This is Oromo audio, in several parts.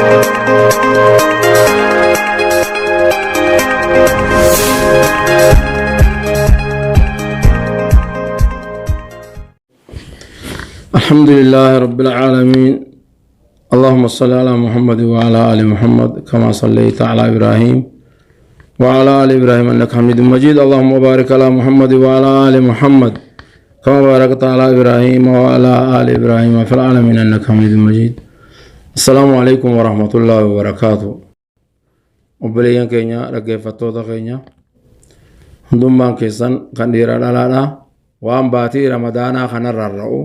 الحمد لله رب العالمين، اللهم صل على محمد وعلى آل محمد كما صليت على إبراهيم وعلى آل إبراهيم إنك حميد مجيد. اللهم بارك على محمد وعلى آل محمد كما باركت على إبراهيم وعلى آل إبراهيم في العالمين إنك حميد مجيد. السلام عليكم ورحمة الله وبركاته. Obboleeyyan keenya, dhaggeeffattoota keenya hundummaan keessan kan dhiiraa dhalaadha, waan baatii Ramadaanaa kanarraa ra'u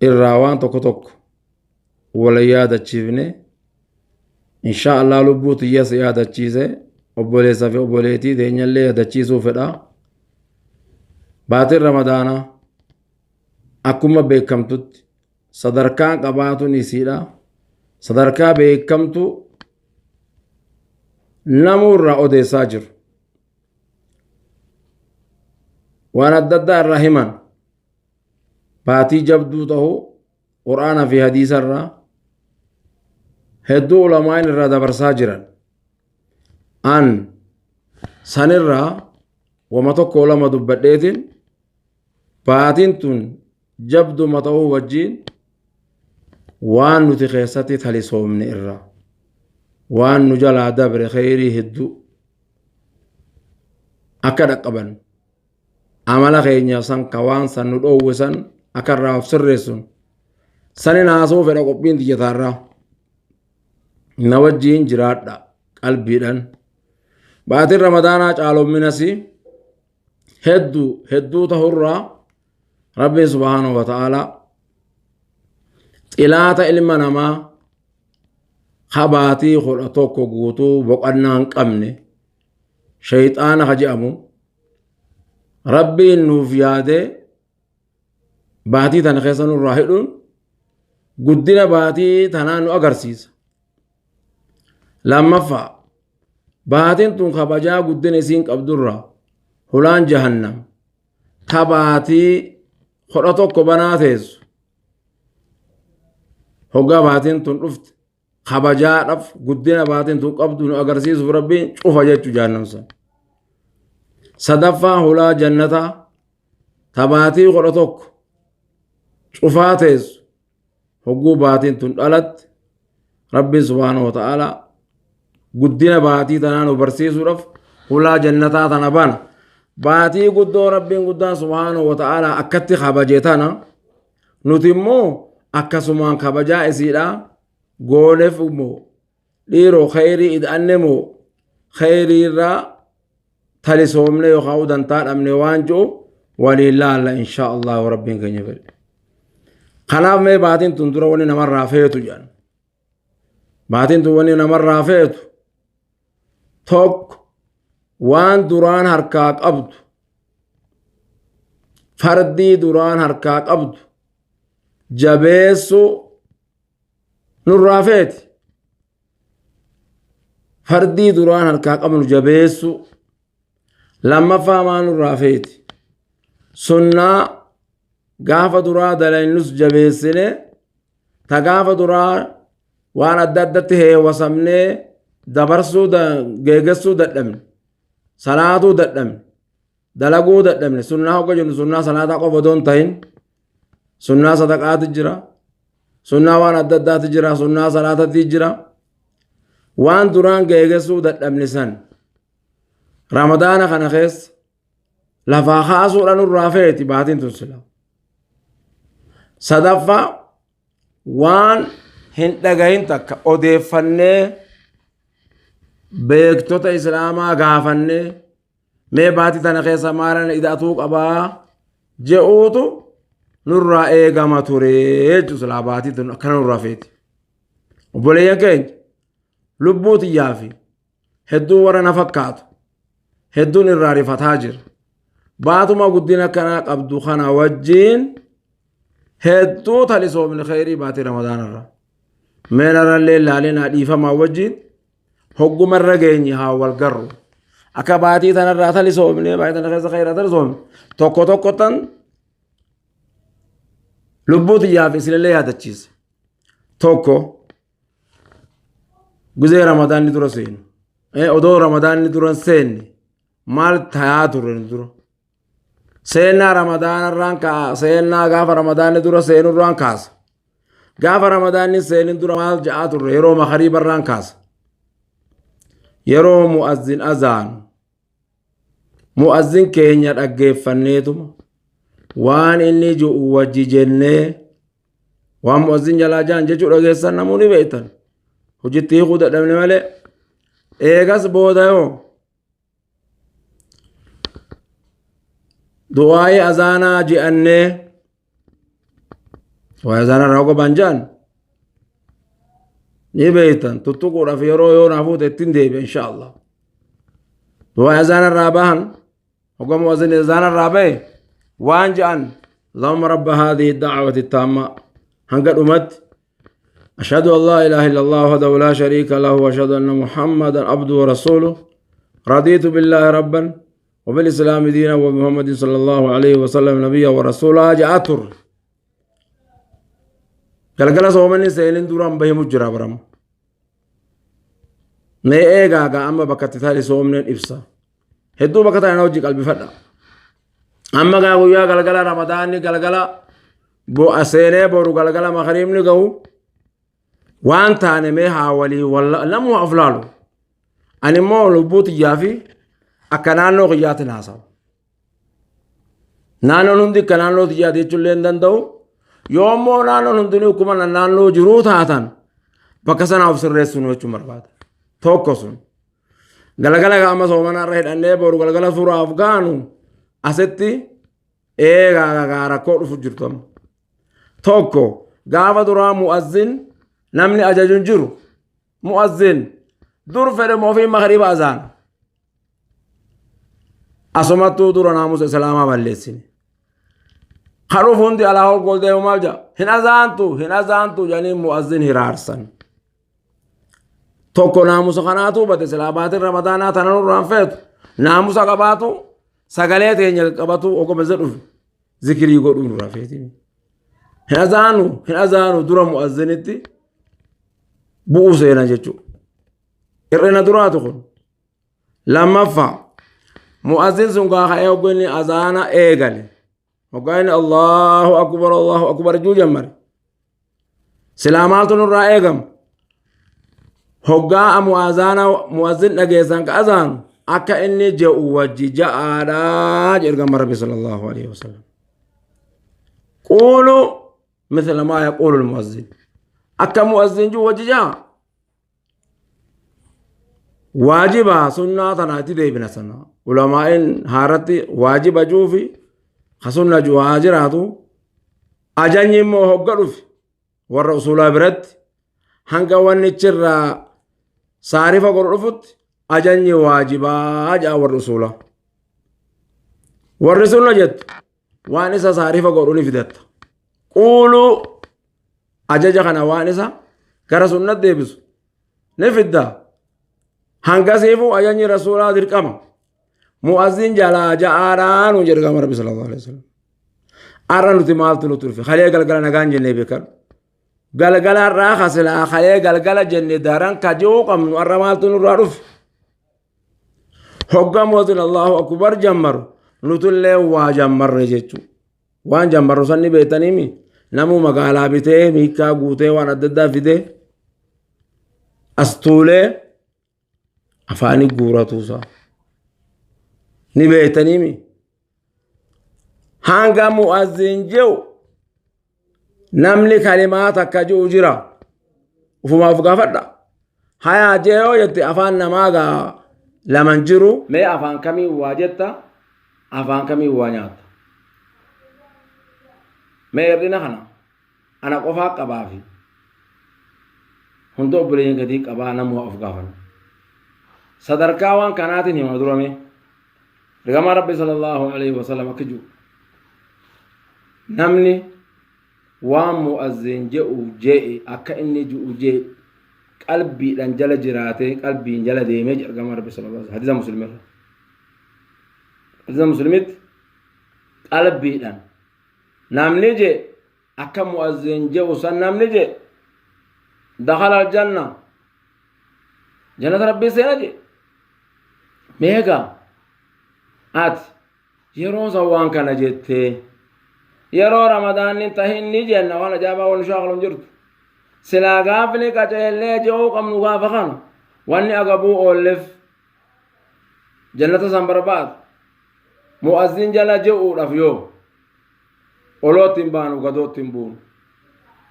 irraa waan tokko tokko wal yaadachiifne, insha Allah. Lubbuu tiyyas yaadachiise, obboleessa fi obboleettii teenyallee yaadachiisuu fedha. Baatiin Ramadaanaa akkuma beekamtutti sadarkaan qabaatuun isiidha. Sadarkaa beekamtu namuu irraa odeessaa jiru. Waan adda addaa irraa himan, baatii jabduu ta'uu Qur'aana fi hadiisa irraa hedduu ulamaa'in irraa dabarsaa jiran. An sanirraa wama tokko lama dubbadheetiin, baatiin tun jabduma ta'uu wajjiin waan nuti keessatti talisoomne irraa waan nu jalaa dabre kheyrii hedduu akka dhaqqaban, amala keenya san ka waan san nu dhoowwe san akka irraa of sirreessun sanin haasoo fedha. Qophiin tiyyataarraa na wajjiin jiraadha qalbiidhaan. Baatiin Ramadaanaa caalomminasi hedduu hedduu tahurraa Rabbiin subhaanahu wa ta'aalaa xilaata ilma namaa kabaatii 11 guutuu boqannaa hin qabne, shayxaana ka je'amu, Rabbiin nuuf yaadee baatii tana keessa nurraa hidhuun guddina baatii tanaa nu agarsiisa. Lammaffaa, baatiin tun kabajaa guddina isiin qabdurraa hulaan jahannam ta baatii 11 banaa teessu, hoggaa baatiin tun dhufte kabajaadhaaf guddina baatiin tun qabdu nu agarsiisuuf Rabbiin cufa jechuu jahannam san. Sadaffaa, hulaa jannataa ta baatii 11 cufaa teessu, hogguu baatiin tun dhalatte Rabbiin subhaanahu wa ta'aalaa guddina baatii tanaa nu barsiisuudhaaf hulaa jannataa tana bana. Baatii guddoo Rabbiin guddaan subhaanahu wa ta'aalaa akkatti kabaje tana nuti immoo akkasumaan kabajaa isiidha gooneef immoo dhiiroo kheyrii id'anne moo kheyrii irraa talisoomne yookaan dantaa dhabne waan ji'u waliin laalla, insha Allah, Rabbiin keenya fedhe. Kanaaf mee baatiin tun dura wanni namarraa feetu jedhan. Baatiin tun wanni namarraa feetu tokko, waan duraan harkaa qabdu, fardii duraan harkaa qabdu jabeessu nurraa feeti. Fardii duraan harkaa qabnu jabeessu. Lammaffaa maa nurraa feeti? Sunnaa gaafa duraa dalaynus jabeessine, ta gaafa duraa waan adda addatti heewasamnee dabarsuu, geegessuu dadhabne, salaatuu dadhabne, dalaguu dadhabne. Sunnaa hogga jennu sunnaa salaataa qofa odoo hin ta'in, sunnaa sadaqaati jira, sunnaa waan adda addaati jira, sunnaa salaatatti jira. Waan duraan geegessuu dadhabne san Ramadaana kana keessa lafaa kaasuudha nurraa feeti baatiin tun sila. Sadaffaa, waan hin dhagahin takka odeeffannee, beektota Islaamaa gaafannee, mee baatii tana keessa maalan ida'atuu qabaa je'uutu nurraa eegama ture jechuun silaa baatii tun akkana nurraa feeti. Obboleeyyan keenya, lubbuu tiyyaa fi hedduu warra na fakkaatu hedduun irraa rifataa jira. Baatuma guddina kanaa qabdu kana wajjiin hedduu talisoomni kheyrii baatii Ramadaanarraa. Meenarrallee ilaalinaa, dhiifamaa wajjiin hoggumarra geenye haa wal garru. Akka baatii tanarraa talisoomne, baatii tana keessa kheyraa talisoomne tokko tokko tan lubbuu tiyyaaf isinillee yaadachiisa. Tokko, Gizee Ramadaanni dura seenu. Odoo Ramadaanni dura hin seenne maal tayaa turre nu dura? Seennaa Ramadaanarraan ka'a. Seennaa gaafa Ramadaanni dura seenurraan kaasa. Gaafa Ramadaanni seenin dura maal ja'aa turre yeroo makariibarraan kaasa. Yeroo mu'azzin azaanu. Mu'azzin keenya dhaggeeffanneetuma waan inni ji'u wajji jennee waan mu'azzin jalaa ja'an jechuu dhageessan namuu ni beektan. Hojitti hiikuu dadhabne malee eegas booda yoo du'aa'ii azaanaa je'annee du'aa'ii azaanaa irraa hogobaan je'an ni beektan tuttuquudhaaf yeroo yoo naa fuute ittiin deebi'a insha Allah. Du'aa'ii azaanaa irraa bahan hogga mu'azzin azaanaa irraa bahe waan je'an Allahumma rabba haadhihi da'wati taamma hanga dhumatti أشهد أن لا إله إلا الله وحده لا شريك له وأشهد أن محمدا عبده ورسوله رضيت بالله ربا وبالإسلام دينا وبمحمد صلى الله عليه وسلم نبيا ورسولا جاءتر galgala soomanni seenin duraan bahee mujjira barama mee eegaa gaa amma bakka itti taate soomneen ibsa hedduu bakka taane hojii qalbifadha amma gaa guyyaa galgala ramadaanni galgala bo'a seenee boru galgala makariibni gahu waan taane mee haa walii walla namuu haa of laalu ani immoo lubbuu tiyyaa fi akka naannoo kiyyaatiin haasawa Naannoon hundi akka naannoo tiyyaati jechuullee hin danda'u. Yoo immoo naannoon hundinuu akkuma naannoo jiruu taatan bakka sanaa of sirreessuun jechuun barbaada. Tokko sun. Galgala qaama soomanaa irra hidhannee boru galgala furaaf gaanu asitti eegaa gaa rakkoo dhufu jirtu amma. Tokko gaafa duraa mu'azzin namni ajaju hin jiru. Mu'azzin dur fedhe ofii magriiba azaana. Asumattuu dura naamusa islaamaa balleessine. Kan dhufu hundi alaa ol goldee maal jedha? Hin azaantu hin azaantu jedhanii mu'azzin hiraarsan. Tokko naamusa kanaatu bate silaa baatiin ramadaanaa tana nurraan feetu. Naamusa qabaatu sagalee teenya qabatu oguma isa dhufe zikirii godhuu nurraa feeti. Hin azaanu hin azaanu dura mu'azzinitti bu'uu seena jechuudha. Hir'ina duraatu kun. Lammaffaa mu'azzin sun gaa ka'ee hogguu inni azaana eegale. Hoggaa inni Allahu akbar Allahu akbar juu jammare. Silaa maaltu nurraa eegama? Hoggaa mu'azaana mu'azzin dhageessan ka azaanu akka inni je'u wajji ja'aadhaa jedhe ergamaan Rabbi sallallahu alaihi wasallam. Quulu mithla maa yaquulu al-mu'azzin. Akka mu'azzin jiru wajji ja'a. Waajiba sunnaa tana itti deebina sana. Ulamaa'in haaratti waajiba juufi ka sunna juu haa jiraatu. Ajanyi immoo hogga dhufe warra usuulaa biratti hanga wannichirraa saarifa godhu dhufutti ajanyi waajibaa jedha warri usuulaa. Warri sunna jettu waan isa saarifa godhu ni fidatta. Quuluu ajaja kana waan isa gara sunnat deebisu ni fidda. Hangasiifuu ajajni rasuulaa dirqama. Mu'azzin jalaa ja'aadhaa nuun jedhe gama Rabbi sallallahu alaihi wasallam. Har'a nuti maaltu nutti dhufe? Kalee galgala nagaan jennee beekan. Galgala har'aa kasilaa kalee galgala jenne daran kajuu qabnu har'a maaltu nurraa dhufe? Hogga mootin Allahu akbar jammaru nutullee waa jammarre jechuudha. Waan jammarru sanni beektaniimi namuu magaalaa bitee miikkaa guutee waan adda addaa fidee as tuulee afaanii guuratuusaa ni beektaniimi. Hanga mu'azzin jiru namni kalimaa takka jiru jira. Ufumaaf gaafadha. Hayaa jee yoo jette afaan namaa gaa laman jiru. Mee afaan kamiin waa jetta afaan kamiin waa nyaatta. Mee hir'ina kana ana qofaa qabaafi hunda obboleeyyan gadii qabaa namuu of gaafanna. Sadarkaa waan kanaatiin hima dura mee. Ergamaa Rabbi sallallahu alaihi wasallam akka jiru. Namni waan mu'azzin je'u je'e akka inni ji'u je'e qalbiidhaan jala jiraatee qalbiin jala deemee jedha ergamaa Rabbi sallallahu alaihi wasallam hadiisa muslimirra. Hadiisa muslimitti qalbiidhaan namni je akka mu'azzin je'u san namni je dakhala aljanna. Jannata Rabbii seena jee. Meeqa ati yeroo san waan kana jettee yeroo Ramadaanni tahin ni jenna waan ajaa'ibaa waan shaakalu hin jirtu. Silaa gaafni qaceellee je'uu qabnu gaafa kana wanni agabuu oolleef jannata san barbaadu mu'azzin jala je'uudhaaf yoo olootti hin baanu gadootti hin buunu.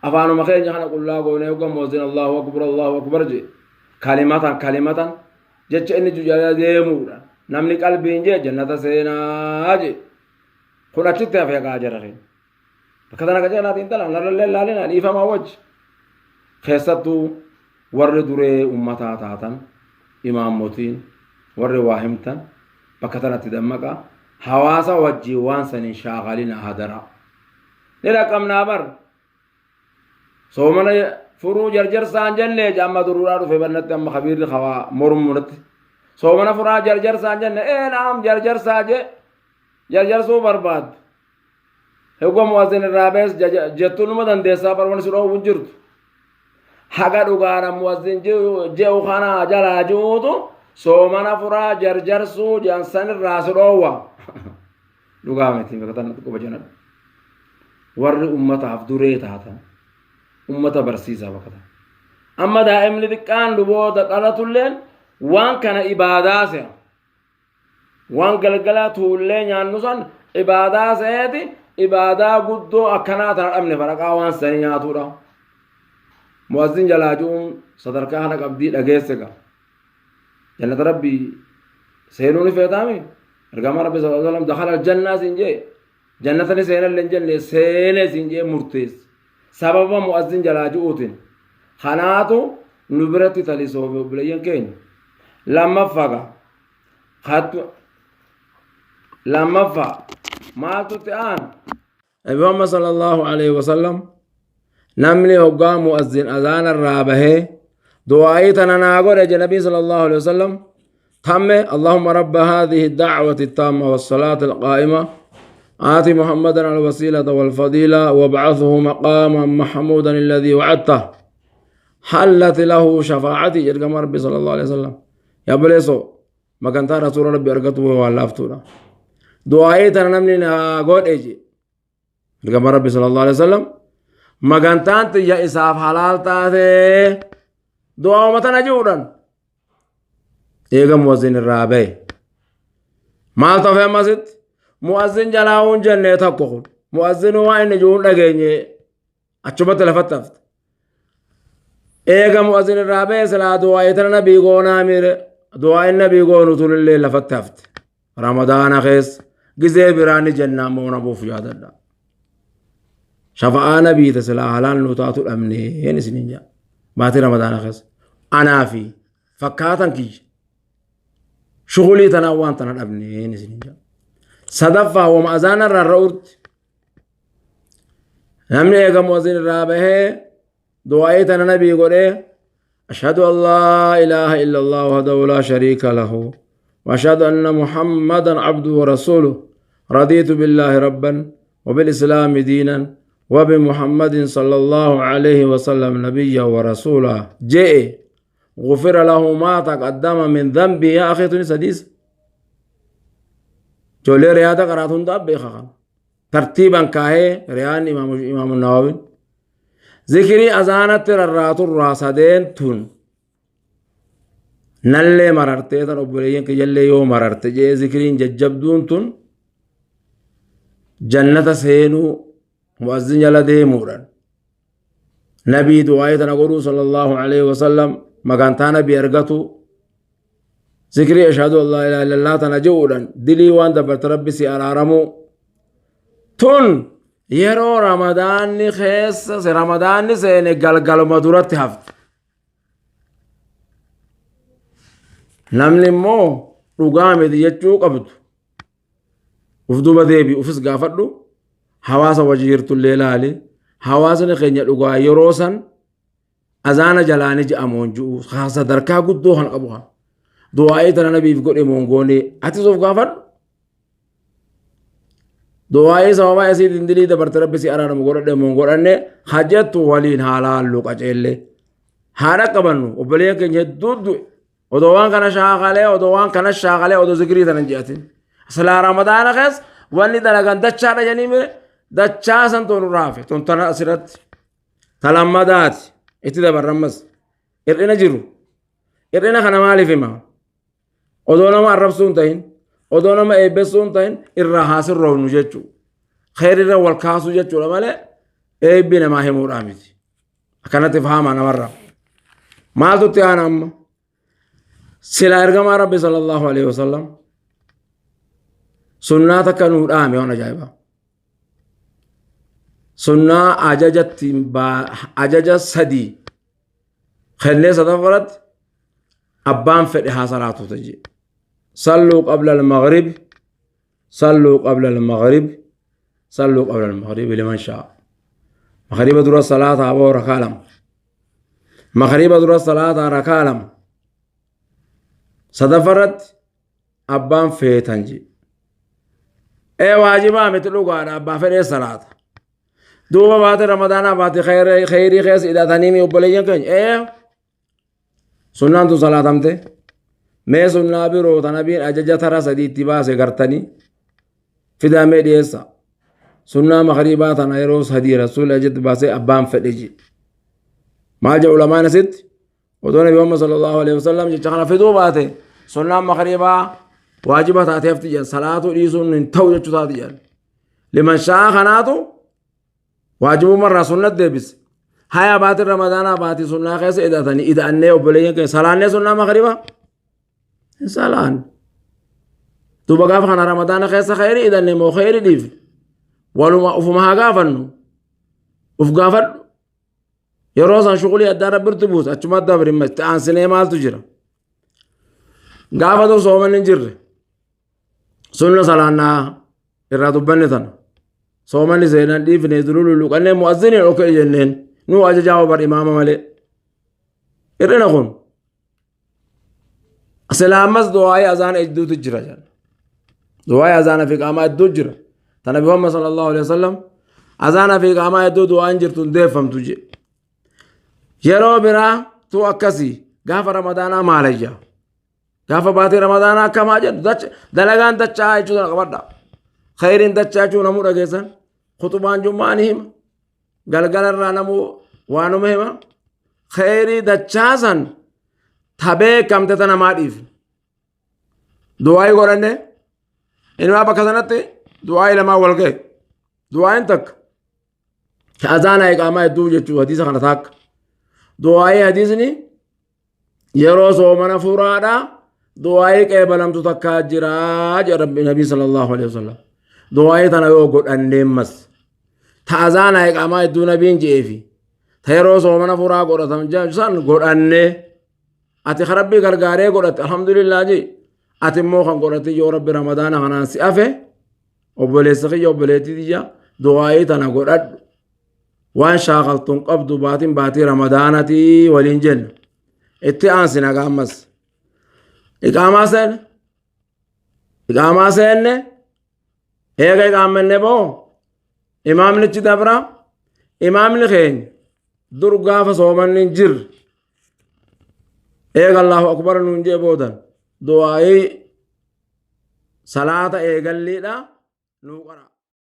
Afaanuma keenya kana qullaa goonee hogga mu'azzin Allahu akbar Allahu akbar jee kalimatan kalimatan jecha inni jala deemuudha. Namni qalbiin jee jannata seenaa jee. Kun achitti hafee gaa jara keenya. Bakka tana qajeelaatiin talaan narrallee laalinaa dhiifamaa wajji. Keessattuu warri duree ummataa taatan imaammotiin warri waa himtan bakka tanatti dammaqaa hawaasa wajjin waan san hin shaakalina hadaraa. Ni dhaqqabnaa bar. Soomana furuu jarjarsaan jenne amma duruudhaa dhufe bannatti amma kabiirri kawaa mormu natti. Soomana furaa jarjarsaan jenne ee naam jarjarsaa jee jarjarsuu barbaaddu. Hogga mu'azzin irraa bees jettuu numa dandeessaa bar wanni si dhoowwu hin jirtu. Haga dhugaadha mu'azzin je'u kana jalaa ji'uutu soomana furaa jarjarsuu jedhan san irraa si dhoowwa. Dhugaa miti bakka tanatti quba jenadhu. Warri ummataaf duree taatan ummata barsiisaa bakka tana. Amma daa'imni xiqqaan luboota dhalatulleen waan kana ibaadaa se'a. Waan galgalaa tuullee nyaannu san ibaadaa se'eeti ibaadaa guddoo akkanaa tana dhabne faraqaa waan sanii nyaatuudha. Mu'azzin jalaa ji'uun sadarkaa kana qabdii dhageesse gaa. Jannata Rabbii seenuu ni feetaami? Ergamaa Rabbii sallallahu alaihi wasallam dakhala aljannaa siin jee jannata ni seenallee hin jenne seenee siin jee murteesse. Sababa mu'azzin jalaa ji'uutiin. Kanaatu nu biratti talisoome obboleeyyan keenya. Lammaffaa gaa. Hattu lammaffaa maaltu itti aana? Nabi Muhammad sallallahu alaihi wasallam namni hoggaa mu'azzin azaana irraa bahee du'aa'ii tana naa godhe jedhe Nabi sallallahu alaihi wasallam tamme Allahumma rabba haadhihi da'wati taamma wassalaati alqaa'ima آت محمدا الوسيلة والفضيلة وابعثه مقاما محمودا الذي وعدته حلت له شفاعتي جرقم ربي صلى الله عليه وسلم يا بليسو magantaa rasuula rabbi argatu waan laaftuudha. Du'aa'ii tana namni naa godhe je. Ergama rabbi sallallahu alaihi wasallam magantaan tiyya isaaf halaal taate du'aa'uma tana ji'uudhaan eega mu'azzin irraa bahe. Maal ta'e ammasitti mu'azzin jalaa hin jennee tokko kun mu'azzin waan inni jiru hin dhageenye achumatti lafatti hafte. Eega mu'azzin irraa ba'e silaa du'aa'ii tana nabii goonaa miire du'aa'iin nabii goonu tunillee lafatti hafte. Ramadaana keessa gizee biraa ni jennaa immoo nabuuf yaadadha. Shafa'aa nabii ta silaa halaal nu taatu dhabneen isiniin jedha. Baatii ramadaana keessa. Anaa fi fakkaatan kiyya. Shughulii tanaa waan tana dhabneen isiniin jedha. Sadaffaa wama azaana irraa ra'uutti Namni eega mu'azzin irraa bahee du'aa'ii tana nabii godhee ashhadu an laa ilaaha illallah wahdahu laa shariika lahu wa ashhadu anna muhammadan abduhu wa rasuluh radiitu billaahi rabban وبالإسلام دينا وبمحمد صلى الله عليه وسلم نبيا ورسولا جئ غفر له ما تقدم من ذنبه يا أخي تونس حديث جولي رياضة قراتون داب بيخا tartiiban kaahee riyaan imaamu nawawiin zikirii azaanatti rarraaturraa sadeen tun nallee marartee tan obboleeyyan kiyyallee yoo mararte jee zikiriin jajjabduun tun jannata seenuu mu'azzin jala deemuudhaan nabii du'aayii tana godhuu sallallahu alaihi wasallam magantaa nabii argatu zikrii ashhadu an laa ilaaha illallah tana je'uudhaan dilii waan dabarte rabbi si araaramuu tun yeroo ramadaanni keessa ramadaanni seene galgaluma duratti hafte namni immoo dhugaa miti jechuu qabdu uf duuba deebi ufis gaafadhu hawaasa wajji jirtullee laali hawaasni keenya dhugaa yeroo san azaana jalaani je'amoon ji'u haa sadarkaa guddoo kan qabu kan du'aa'ii tana nabiif godhe moon goonee atis of gaafadhu du'aa'ii sababaa isiitiin dilii dabarte rabbi si araaramu godhadhe moon godhanne hajjattu waliin haa laallu qaceellee haa dhaqqabannu obboleeyyan keenya hedduu du'e. Odoo waan kana shaakalee, odoo waan kana shaakalee, odoo zikrii tana hin je'atin. Silaa Ramadaana keessa wanni dalagan dachaadha jedhanii mire dachaa san tun irraa hafe tun tana asirratti. Talammadaati itti dabarrammas. Hir'ina jiru. Hir'ina kana maaliif hima? Odoo nama arrabsuu hin ta'in, odoo nama eebbessuu hin ta'in irraa haa sirroofnu jechuudha. Kheyrirra wal kaasuu jechuudha malee eebbi namaa himuudhaa miti. Akkanatti fahamaa namarraa. Maaltu itti aana amma? Silaa ergamaa Rabbi sallallahu alaihi wasallam sunnaa takka nuu dhaame waan ajaa'ibaa. Sunnaa ajajatti ajaja sadii kennee sadaffaratti abbaan fedhe haa salaatu taje. Salluu qabla al-maghrib, salluu qabla al-maghrib, salluu qabla al-maghrib liman sha'a. Maghriba dura salaata aboo rakaa lama. Maghriba dura salaata rakaa lama. Sadaffaratti abbaan feetan je. Ee waajibaa miti dhugaadha abbaa fedhee salaata. Duuba baate ramadaanaa baate kheyrii keessa hidhatanii mi obboleeyyan keenya. Ee sunnaan tun salaatamte. Mee sunnaa biroo ta nabiin ajaja tara sadii itti baase gartanii fidaa mee dhiyeessa. Sunnaa magriibaa tana yeroo sadii rasuulli ajajatti baasee abbaan fedhe je. Maal jedhu ulamaan asitti? Odoo Nabi Muhammad sallallahu alaihi wasallam jecha kana fiduu baate sunnaan magriibaa waajiba taatee hafti jedhan salaatuu dhiisuun hin ta'u jechuu taati jedhan. Liman sha'a kanaatu waajibumarraa sunnat deebise. Haya baatiin ramadaanaa baatii sunnaa keessa ida'atanii ida'annee obboleeyyan keenya salaannee sunnaa magriibaa hin salaan. Duuba gaafa kana ramadaana keessa kheyrii idanne moo kheyrii dhiifne waluma ufuma haa gaafannu uf gaafadhu. Yeroo san shuqulii addaa rabbirti buusa achuma dabri itti aansinee maaltu jira. Gaafa dur soomanni hin jirre sunna salaannaa irraa dubbanne tana soomanni seenan dhiifne duruu lulluqannee mu'azziniin okkee jenneen nuu ajajaa bar imaama malee. Hir'ina kun silaa ammas du'aa'ii azaana hedduutu jira jedha. Du'aa'ii azaana fi qaamaa hedduu jira. Tana Nabi Muhammad sallallahu alaihi wasallam azaana fi qaamaa hedduu du'aan jirtu hin deeffamtu jedhe. Yeroo biraa tu akkasii gaafa ramadaanaa maalayya. Gaafa baatii ramadaanaa akkamaa jedhu dalagaan dachaa jechuu sana qabadha. Khayriin dachaa jechuu namuu dhageessan. Khuxubaan jummaa ni hima. Galgalarraa namuu waanuma hima. Khayrii dachaa san ta beekamte ta namaa dhiifne. Du'aayii godhanne inumaa bakka sanatti du'aayii lamaan wal ga'e. Du'aayiin takka ta azaanaa iqaamaa hedduu jechuu hadiisa kana taakka. Du'aayii hadiisni yeroo soomana furaadha du'aayii qeebalamtu takkaa jiraa jedha rabbi nabii sallallahu alaihi wasallam. Du'aayii tana yoo godhannee mas ta azaanaa iqaamaa hedduu nabiin je'eefi ta yeroo soomana furaa godhatan san godhannee ati ka rabbii gargaaree godhatte alhamdulillah jee ati immoo kan godhatte yoo rabbi ramadaana kanaan si afe obboleessa kiyya obboleettii tiyya du'aayii tana godhadhu waan shaakaltuun qabdu baatiin baatii ramadaanatii waliin jenna itti aansina gaammas iqaamaa seenne iqaamaa seenne eega iqaamanne boo imaamnichi dabra imaamni keenya dur gaafa soomanni hin jirre eega allahu akbar nuun jee boodan du'aayii salaata eegalliidha nuu qara.